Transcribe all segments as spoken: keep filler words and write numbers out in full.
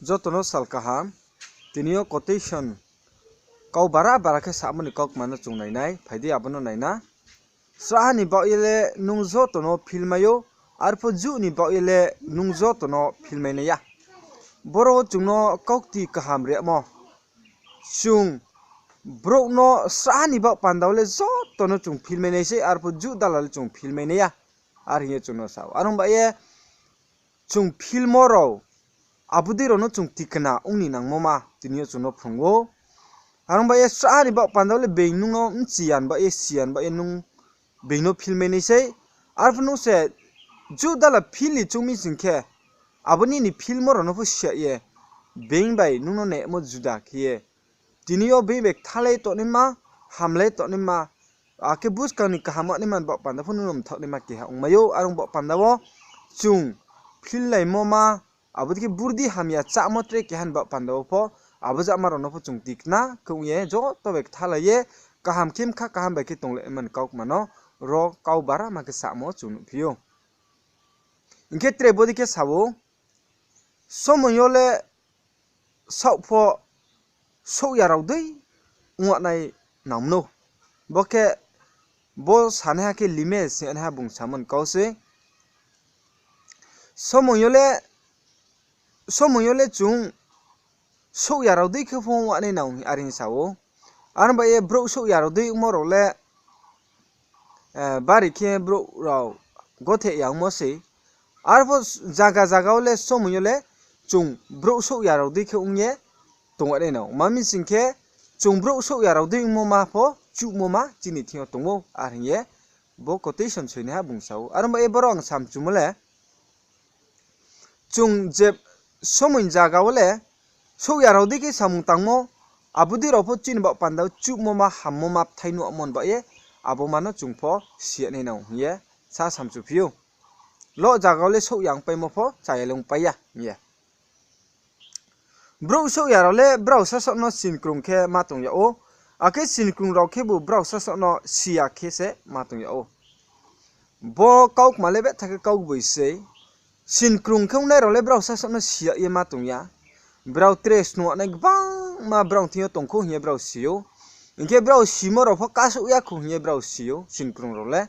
Joto no sal kaham. Tini yo quotation kau bara bara khe samo ni kaukma no chung nai nai, phai di abo no nai na. Srahha ni baoh ye le nung joto no philmai ou, arphuh juh ni baoh ye le nung joto no philmai nai ya. Boro wo chung no kaukti kaham rimo. Chung brouh no srahha ni baoh panda wo le joto no chung philmai nai sei, arphuh juh dala le chung philmai nai ya. Are hing ye chung no sa ou. Are ong ba ye chung philmo rao, abo dei rao no chung tikna ong ni nangmo ma tini yo chung no phrung ou. Are ong ba ye srahha ni baoh panda wo le being nung no bchi ya ba ye, si ya ba ye nung being no philmai nai sei. Arphuh nung se juh dala phil ni choung mi sing khe, abo nini philmo rao no pho si ya ye, being bai nung no nemo juda khe ye, tini yo being bai kthalai tongnaima, hamlai tongnaima, akhe buskang ni kaham naima baoh panda pho nung no mthaoh naima keha ongmai ou. Are ong baoh panda wo chung phillaimo ma, abo dei khe burdi hamya chámo tre keha ni baoh panda wo pho, abo jama rao no pho chung tikna khe ong ye, joto bai kthalai ye, kaham khe mkha kaham bai khe tonglaima ni kaukma no ro kau bara ma khe samo chung nuhphi ou. Hing khe tre bodei khe sa ou, somoing yo le saoh pho souh ya rao dei ong nai nang mnou. Bo khe bo sanaiha khe Limes hing ye naiha bung samo ni kau sei. Somoing yo le, somoing yo le chung souh ya rao dei khe pho ong nai nang hing are hing sa ou. Are ong ba ye brouh souh ya rao dei ongmo rao le, bari khe brouh rao gothe ya ongmo sei. Arphuh zaga zaga wo le somoing yo le chung brouh souh ya rao dei khe ong ye tong nai nang. Ma mi sing khe chung brouh souh ya rao dei ongmo ma pho chuhmo ma chini thing yo tong ou, are hing ye bo quotation soinaiha bung sa ou. Are ong ba ye boro ang samchumo le, chung je somoing zaga wo le souh ya rao dei khe samung tangmo, abo dei rao pho chini baoh panda wo chuhmo ma, hammo ma, bthai nuhmo ni baoh ye, abo ma no chung pho si ya nai nang hing ye sa samchuphi ou. Lo zaga wo le souh ya ongpaimo pho chaya le ongpai ya hing ye. Brouh souh ya rao le brao sasaoh no sinkrung khe ma tong yag ou, akhe sinkrung rao khebu brao sasaoh no si ya khe se ma tong yag ou. Bo kaukma le betha khe kaugboing sei. Sinkrung khe ongnai rao le brao sasaoh no si ya ye ma tong ya. Brao tre snuhnai gbangma brao thing yo tong khou hing ye brao si ou. Hing khe brao simo rao pho kasouh ya khou hing ye brao si ou sinkrung rao le.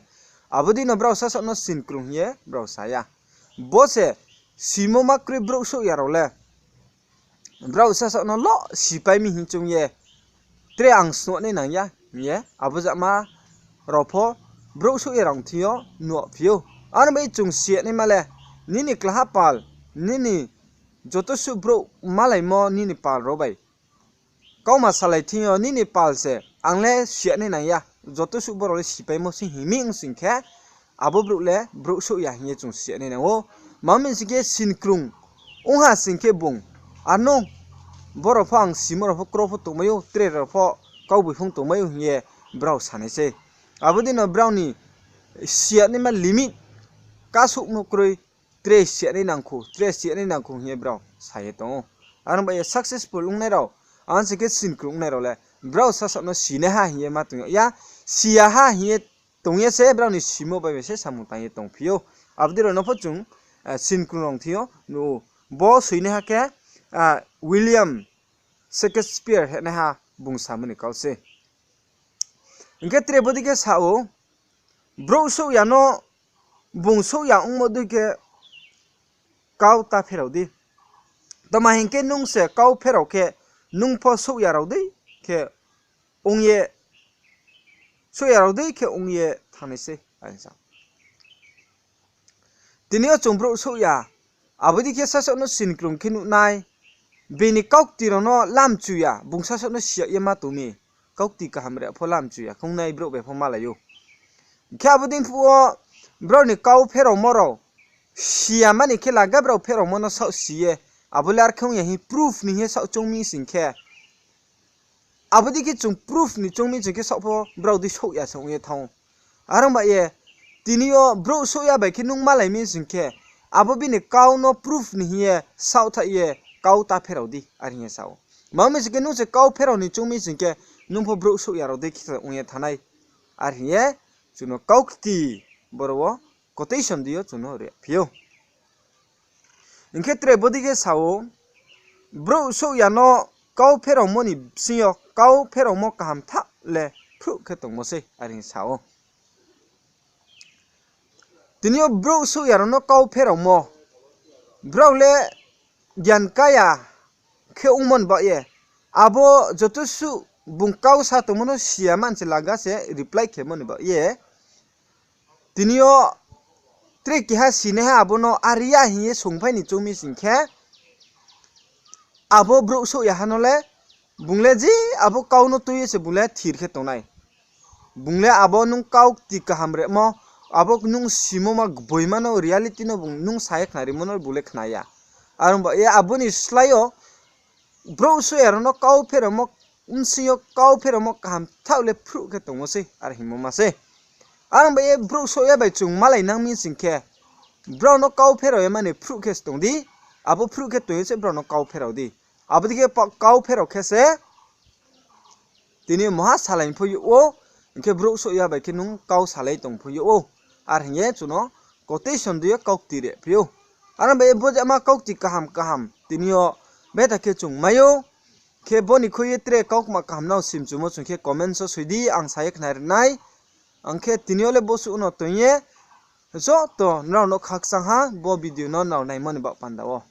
Abo dei no brao sasaoh no sinkrung hing ye brao sa ya. Bo se simo ma kroi brouh souh ya rao le. Brao sasaoh no lo sipai mi hing choung ye, tre ang snuhnai nang ya hing ye abo jama rao pho brouh souh ya rao thing yo nuhphi ou. Are bai chung si ya naima le, nini klaha pal, nini joto suh brouh malaimo nini pal rao bai kauma salai thing yo nini pal se ang le si ya nai nang ya, joto suh brao le sipaimo se hing mi ong sing khe, abo brouh le brouh souh ya hing ye chung si ya nai nang ou. Ma mi sing khe sinkrung ong ha sing khe bung, ano, brao pho ang simo rao pho kro pho tongmai ou, tre rao pho kaugboing pho tongmai ou hing ye brao sa nai sei. Abo dei no brao ni si ya naima limit kasouh no kroi, tre si ya nai nang khou, tre si ya nai nang khou hing ye brao sa ye tong ou. Are ong ba ye successful ongnai rao, ang sing khe sinkrung ongnai rao le brao sasaoh no sinaiha hing ye ma tong yag ya, si ya ha hing ye tong ye se brao ni simo bai bai se samung tang ye tongphi ou. Abo dei rao no pho chung sinkrung rao thing yo nuh ou. Bo soinaiha khe William Shakespeare hingnaiha bung samo ni kau sei. Hing khe tre bodei khe sa ou, brouh souh ya no bung souh ya ongmo dei khe kau ta pherao di. Tma hing khe nung se kau pherao khe nung pho souh ya rao dei khe ong ye, souh ya rao dei khe ong ye thanng nai sei, are sa. Tini yo chung brouh souh ya, abo dei khe sasaoh no sinkrung khe nuh nai, bini kaukti rao no lamchu ya, bung sasaoh no si ya ye ma tong mi, kaukti kaham re pho lamchu ya khe ongnai brouh bai pho malai ou. Khe abo dei phuh wo brao ni kau pheraomo rao si ya mani khe laga brao pheraomo no saoh si ye, abo le ar khe ong ya hing proof ni hing ye saoh choung mi sing khe, abo dei khe chung proof ni choung mi sing khe saoh pho brao dei souh ya se ong ye thanng ou. Are ong ba ye, tini yo brouh souh ya bai khe nung malai mi sing khe, abo bini kau no proof ni hing ye saohthaih ye kau ta pherao di, are hing ye sa ou. Ma mi sing khe nung se kau pherao ni choung mi sing khe, nung pho brouh souh ya rao dei khe ong ye thanng nai, are hing ye chung no kaukti boro wo quotation dei yo chung no riphi ou. Hing khe tre bodei khe sa ou, Brouh souh ya no kau pheraomo ni bsing yo kau pheraomo kaham thaoh le phruh khe tongmo sei, are hing sa ou. Tini yo brouh souh ya rao no kau pheraomo, brao le gyan kaya khe ongmo ni baoh ye, abo joto suh bung kau sa tongmo no si ya man se laga se reply khemo ni baoh ye. Tini yo tre keha sinaiha abo no are ya hing ye sungphai ni choung mi sing khe, abo brouh souh ya ha no le, bung le je abo kau no tui ye se bung le thir khe tongnai. Bung le abo nung kau kti kaham remo, abo nung simo ma gboima no reality no bung nung sa ye khnarimo no bung le khna ya. Are ong ba ye abo ni slái yo brouh souh ya rao no kau pheraomo, bsing yo kau pheraomo kaham thaoh le phruh khe tongmo sei, are hingmo ma sei. Are ong ba ye brouh souh ya bai chung malai nang mi sing khe, brao no kau pherao ye mani phruh khe se tong di, abo phruh khe tong ye se brao no kau pherao di. Abo dei khe pa-, kau pherao khe se tini moha salai pho yag ou, hing khe brouh souh ya bai khe nung kau salai tong pho yag ou. Are hing ye chung no quotation dei yo kau kti riphi ou. Are ong ba ye bo jama kau kti kaham kaham tini yo betha khe chung mai ou. Khe bo ni khui ye tre kaukma kaham nrao simchumo chung khe comment wo soi di, ang sa ye khna ri nai. Ang khe tini yo le bo suh no toing ye, joto nrao no khakchang ha bo video no nrao naimo ni baoh panda wo.